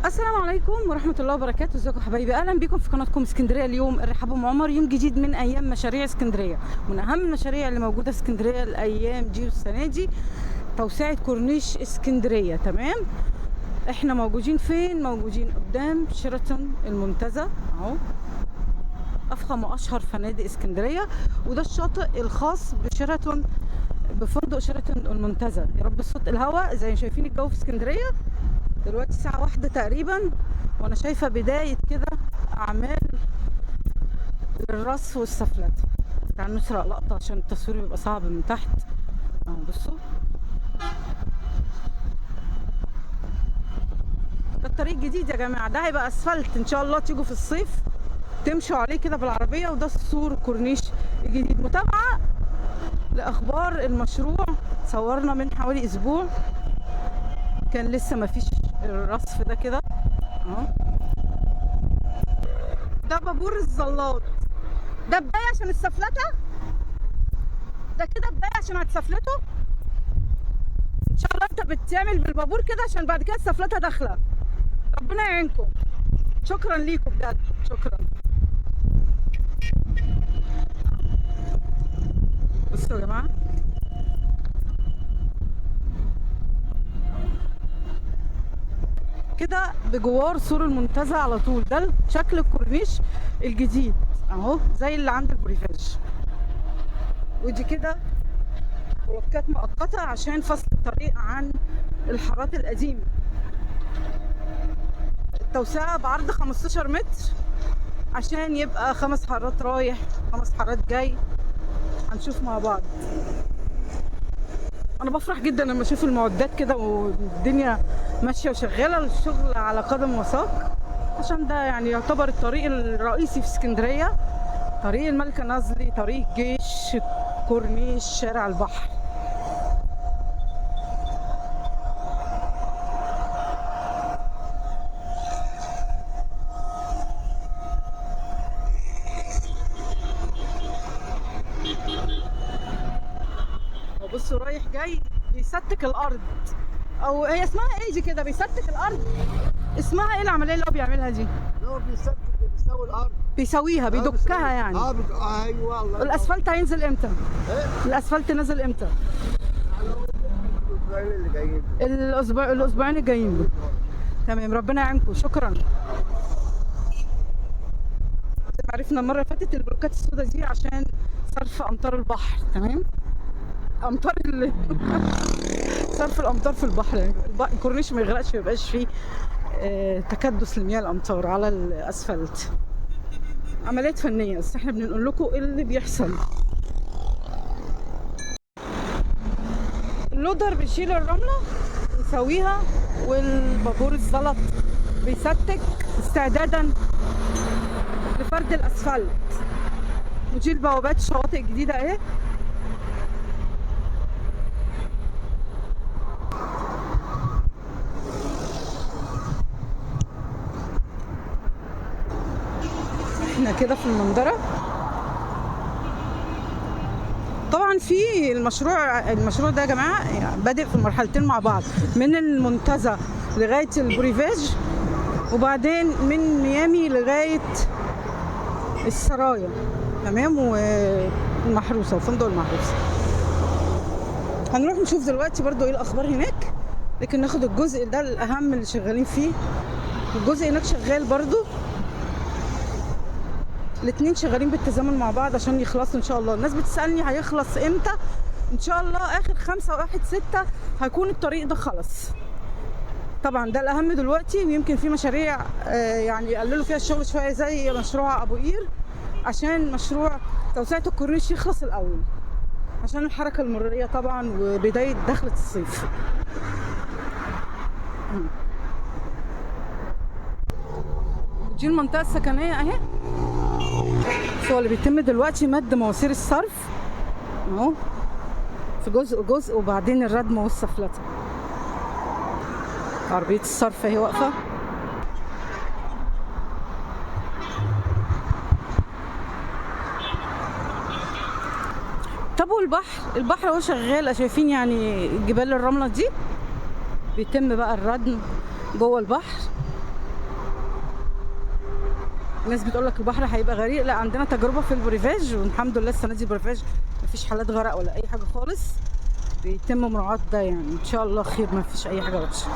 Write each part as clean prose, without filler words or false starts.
السلام عليكم ورحمة الله وبركاته. ازيكم حبايبي؟ اهلا بكم في قناتكم اسكندرية اليوم. الرحاب ام عمر. يوم جديد من ايام مشاريع اسكندرية. من اهم المشاريع اللي موجودة في اسكندرية الايام دي والسنة دي توسعة كورنيش اسكندرية. تمام، احنا موجودين فين؟ موجودين قدام شيراتون المنتزه اهو، افخم واشهر فنادق اسكندرية، وده الشاطئ الخاص بشيراتون، بفندق شيراتون المنتزه. يا رب الصوت الهواء زي ما شايفين الجو في اسكندرية دلوقتي الساعة 1 تقريبا، وانا شايفة بداية كده اعمال للرصف والسفلتة. تعالوا نسرق لقطة عشان التصوير بيبقى صعب من تحت. اهو بصوا، ده الطريق الجديد يا جماعة، ده هيبقى اسفلت ان شاء الله، تيجوا في الصيف تمشوا عليه كده بالعربية. وده السور كورنيش الجديد. متابعة لأخبار المشروع، صورنا من حوالي أسبوع، كان لسه ما فيش الرصف ده كده اهو. ده بابور الزلاط، ده بداية عشان السفلتة، ده كده بداية عشان هتسفلته ان شاء الله. انت بتعمل بالبابور كده عشان بعد كده السفلتة داخلة. ربنا يعينكم. شكرا ليكم بجد، شكرا. بصوا يا جماعة، كده بجوار سور المنتزه على طول، ده شكل الكورنيش الجديد اهو، زي اللي عند البوريفاج. ودي كده بلوكات مؤقتة عشان فصل الطريق عن الحارات القديمة. التوسعة بعرض 15 متر عشان يبقى 5 حارات رايح 5 حارات جاي. هنشوف مع بعض. انا بفرح جدا لما اشوف المعدات كده والدنيا ماشية وشغالة، الشغل على قدم وساق، عشان ده يعني يعتبر الطريق الرئيسي في اسكندرية، طريق الملكة نازلي، طريق الجيش، كورنيش، شارع البحر. وبصوا رايح جاي بيستك الارض، او هي اسمها ايه دي كده؟ بيستك الارض، اسمها ايه العملية اللي هو بيعملها دي؟ هو بيستك، بيسوي الارض، بيسويها، بيدكها يعني. ايوه الله. الاسفلت هينزل امتى؟ إيه؟ الاسفلت نزل امتى؟ الاسبوعين اللي جايين. الاسبوعين الجايين. تمام، ربنا يعينكم. شكرا. زي ما عرفنا المرة اللي فاتت البلوكات السوداء دي عشان صرف امطار البحر. تمام، امطار صرف الامطار في البحر، يعني الكورنيش ما يغرقش، ما يبقاش فيه تكدس لمياه الامطار على الاسفلت. عمليات فنية، بس احنا بنقول لكم ايه اللي بيحصل. اللودر بيشيل الرملة يسويها، والبابور الزلط بيستك استعدادا لفرد الاسفلت. ودي البوابات الشواطئ الجديدة اهي. احنا كده في المنظرة. طبعا في المشروع ده يا جماعة يعني بادئ في المرحلتين مع بعض، من المنتزه لغاية البوريفاج، وبعدين من ميامي لغاية السرايا. تمام، والمحروسة وفندق المحروسة. هنروح نشوف دلوقتي برضو ايه الأخبار هناك، لكن ناخد الجزء ده الأهم اللي شغالين فيه. الجزء هناك شغال برضو، الاتنين شغالين بالتزامن مع بعض عشان يخلصوا ان شاء الله. الناس بتسألني هيخلص امتى؟ ان شاء الله اخر 5 و1 6 هيكون الطريق ده خلص. طبعا ده الاهم دلوقتي، ويمكن في مشاريع يعني يقللوا فيها الشغل شوية زي مشروع ابو قير، عشان مشروع توسعه الكورنيش يخلص الاول، عشان الحركة المرورية طبعا وبداية دخله الصيف. دي المنطقة السكنية اهي. بس هو اللي بيتم دلوقتي مد مواسير الصرف اهو في جزء جزء، وبعدين الردم والسفلته. عربية الصرف اهي واقفة. طب والبحر، البحر اهو شغال، شايفين يعني جبال الرملة دي بيتم بقى الردم جوه البحر. الناس بتقول لك البحر هيبقى غريق، لا عندنا تجربه في البوريفاج، والحمد لله السنة دي البوريفاج مفيش حالات غرق ولا اي حاجة خالص، بيتم مراعاة ده يعني ان شاء الله خير، مفيش اي حاجة وحشة.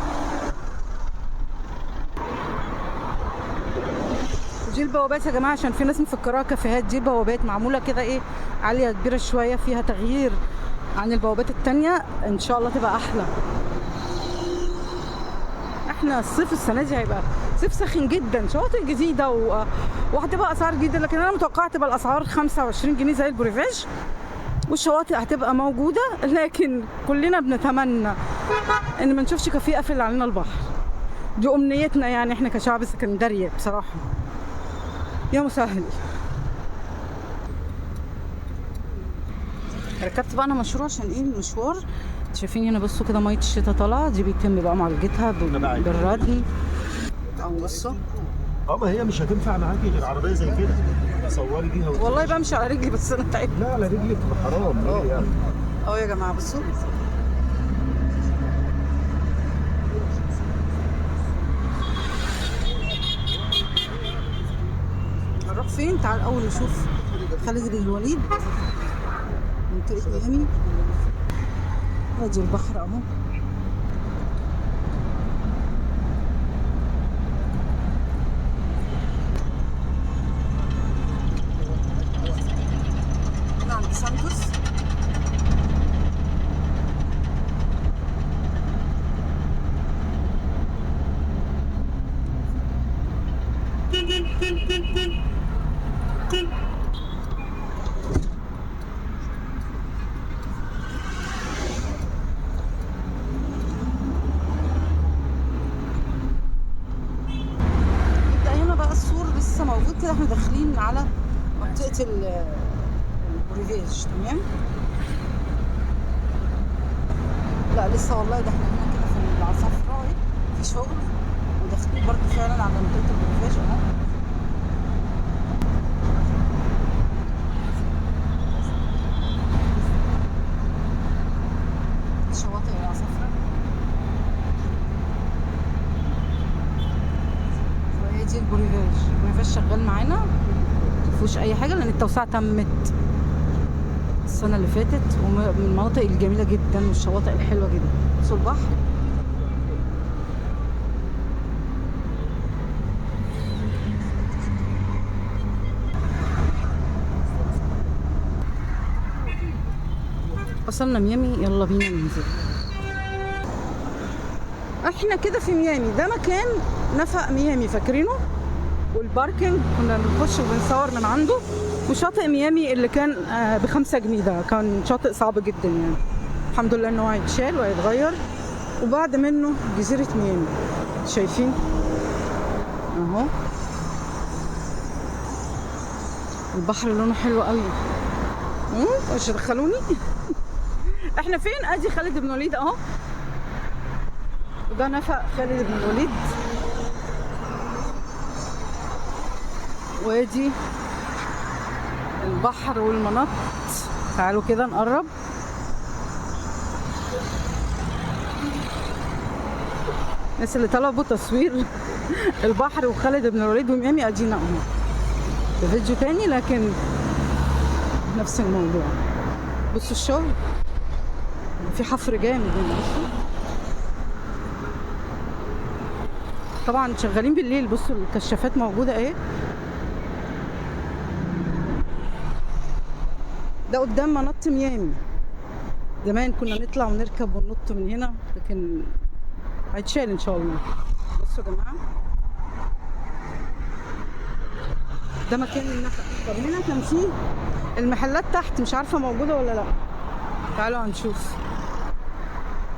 دي البوابات يا جماعة، عشان في ناس مفكراها كافيهات، دي بوابات معمولة كده ايه عالية كبيرة شوية، فيها تغيير عن البوابات التانية، ان شاء الله تبقى احلى. احنا الصيف السنة دي هيبقى صيف ساخن جدا، شواطئ جديدة وهتبقى اسعار جديدة، لكن انا متوقعه تبقى الاسعار 25 جنيه زي البوريفاج، والشواطئ هتبقى موجودة، لكن كلنا بنتمنى ان ما نشوفش كافيه قافل علينا البحر. دي امنيتنا يعني احنا كشعب اسكندرية بصراحة. يا مسهل. ركبت بقى انا مشروع عشان ايه المشوار. شايفين هنا بصوا كده مية الشتاء طالعه، دي بيتم بقى معالجتها بالردم. اهو بصوا. اه ما هي مش هتنفع معاكي غير عربية زي كده، صوري بيها والله بمشي على رجلي بس انا تعبت. لا على رجلك حرام ليه يعني؟ اهو يا جماعة بصوا. هنروح فين؟ تعال الاول نشوف خالد بن الوليد، منطقة ميامي. ادي البحر اهو. هنا عند سانتوس. يبدأ هنا بقى السور لسه موجود كده، احنا داخلين على منطقة البوريفاج. تمام؟ لا لسه والله، ده احنا هنا كده في العصافرة اهي في شغل، وداخلين برضو فعلا على منطقة البوريفاج اهو. شواطئ العصافرة. وادي البوريفاج. البوريفاج شغال معانا، مفيهوش اي حاجة لان التوسعة تمت السنة اللي فاتت، ومن المناطق الجميلة جدا والشواطئ الحلوة جدا. بصوا البحر. وصلنا ميامي، يلا بينا ننزل. احنا كده في ميامي، ده مكان نفق ميامي فاكرينه؟ وال parking كنا بنخش وبنصور من عنده. وشاطئ ميامي اللي كان ب5 جنيه، ده كان شاطئ صعب جدا يعني، الحمد لله ان هو هيتشال وهيتغير. وبعد منه جزيرة ميامي، شايفين اهو البحر لونه حلو قوي. مش دخلوني. احنا فين؟ ادي خالد بن الوليد اهو، وده نفق خالد بن الوليد، وادي البحر والمنط. تعالوا كده نقرب. الناس اللي طلبوا تصوير البحر وخالد بن الوليد وميامي، ادينا اهو في فيديو تاني لكن نفس الموضوع. بصوا الشغل في حفر جامد هنا، بصوا طبعا شغالين بالليل. بصوا الكشافات موجودة اهي. ده قدام منط ميامي، زمان كنا نطلع ونركب وننط من هنا، لكن هيتشال ان شاء الله. بصوا يا جماعة ده مكان النفق. طب هنا كان فيه المحلات تحت، مش عارفه موجودة ولا لا، تعالوا هنشوف.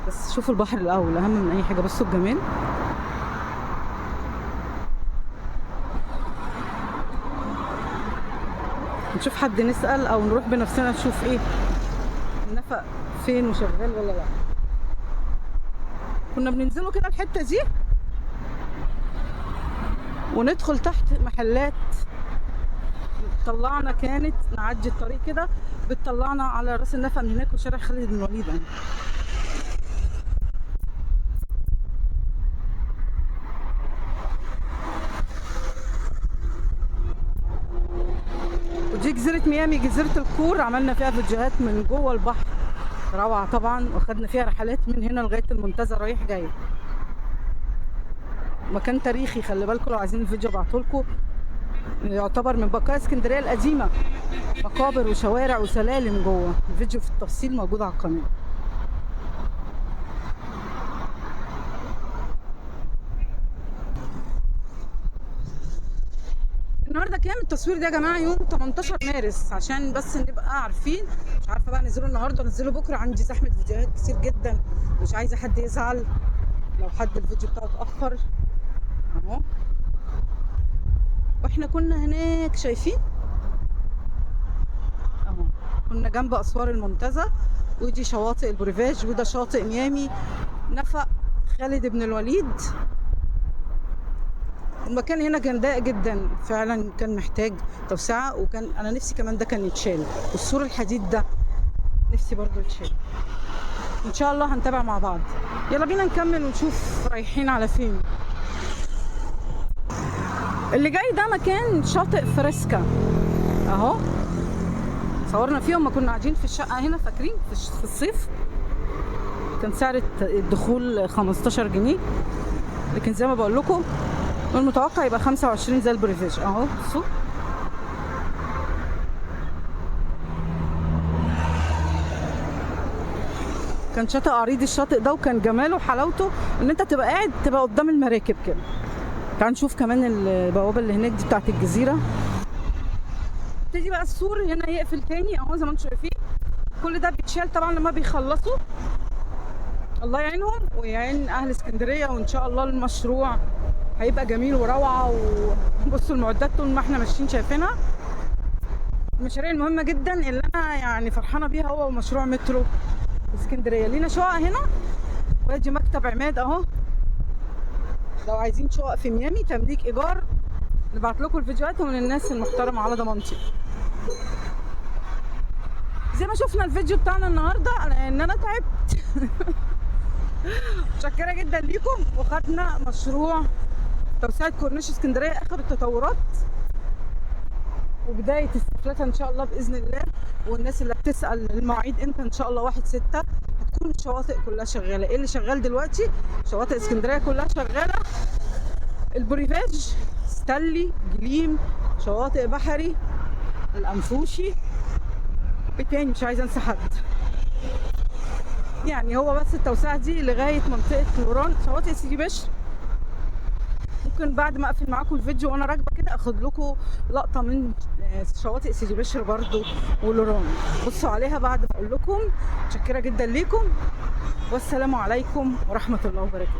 بس شوفوا البحر الاول اهم من اي حاجة. بصوا الجمال. نشوف حد نسأل او نروح بنفسنا نشوف ايه النفق فين وشغال ولا لا. كنا بننزله كده الحتة دي وندخل تحت محلات، طلعنا كانت نعدي الطريق كده بتطلعنا على راس النفق من هناك وشارع خالد بن الوليد يعني. دي جزيرة ميامي، جزيرة الكور، عملنا فيها فيديوهات من جوه البحر روعة طبعا، واخدنا فيها رحلات من هنا لغاية المنتزه رايح جاي. مكان تاريخي، خلي بالكم لو عايزين الفيديو ابعتهولكم. يعتبر من بقايا اسكندرية القديمة، مقابر وشوارع وسلالم جوه. الفيديو في التفصيل موجود على القناة. النهارده كام التصوير ده يا جماعة؟ يوم 18 مارس، عشان بس نبقى عارفين. مش عارفه بقى نزله النهارده نزله بكره، عندي زحمة فيديوهات كتير جدا، مش عايزه حد يزعل لو حد الفيديو بتاعه اتاخر. اهو واحنا كنا هناك شايفين اهو، كنا جنب اسوار المنتزه، ودي شواطئ البوريفاج، وده شاطئ ميامي، نفق خالد بن الوليد. المكان هنا كان ضيق جدا فعلا، كان محتاج توسعه، وكان انا نفسي كمان ده كان يتشال، والسور الحديد ده نفسي برضو يتشال. ان شاء الله هنتابع مع بعض. يلا بينا نكمل ونشوف رايحين على فين. اللي جاي ده مكان شاطئ فريسكا اهو، صورنا فيه لما كنا قاعدين في الشقة هنا، فاكرين في الصيف كان سعر الدخول 15 جنيه، لكن زي ما بقول لكم المتوقع يبقى 25 زي البريفيج اهو. بصوا كان شاطئ عريض الشاطئ ده، وكان جماله وحلاوته ان انت تبقى قاعد تبقى قدام المراكب كده. تعال نشوف كمان البوابة اللي هناك دي بتاعت الجزيرة. ابتدي بقى السور هنا يقفل تاني اهو زي ما انتم شايفين. كل ده بيتشال طبعا لما بيخلصوا، الله يعينهم ويعين اهل اسكندرية، وان شاء الله المشروع هيبقى جميل وروعه. وبصوا المعدات طول ما احنا ماشيين شايفينها. المشاريع المهمة جدا اللي انا يعني فرحانة بيها هو مشروع مترو اسكندرية. لينا شقق هنا، وادي مكتب عماد اهو. لو عايزين شقق في ميامي تمليك ايجار نبعت لكم الفيديوهات، ومن الناس المحترمة على ضمانتي. زي ما شفنا الفيديو بتاعنا النهارده، لان انا تعبت. متشكره جدا ليكم. وخدنا مشروع توسعه كورنيش اسكندرية، اخر التطورات وبداية استفلاتها ان شاء الله باذن الله. والناس اللي بتسال المواعيد امتى، ان شاء الله 1/6 هتكون الشواطئ كلها شغالة. ايه اللي شغال دلوقتي؟ شواطئ اسكندرية كلها شغالة، البوريفاج، ستانلي، جليم، شواطئ بحري، الانفوشي، ايه تاني؟ مش عايزه انسى حد. يعني هو بس التوسعة دي لغاية منطقة لوران، شواطئ سيدي بشر. ممكن بعد ما اقفل معاكم الفيديو وانا راكبه كده اخد لكم لقطة من شواطئ سيدي بشر برضو ولوران، بصوا عليها بعد ما اقول لكم. متشكره جدا ليكم، والسلام عليكم ورحمة الله وبركاته.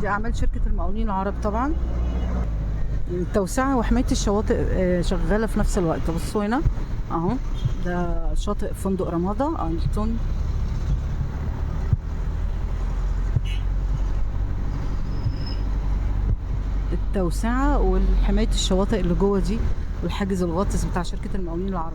دي اعمال شركة المقاولين العرب طبعا. التوسعة وحماية الشواطئ شغالة في نفس الوقت. بصوا هنا اهو، ده شاطئ فندق رمادة ألتون. التوسعة وحماية الشواطئ اللي جوه دي، والحاجز الغاطس بتاع شركة المقاولين العرب.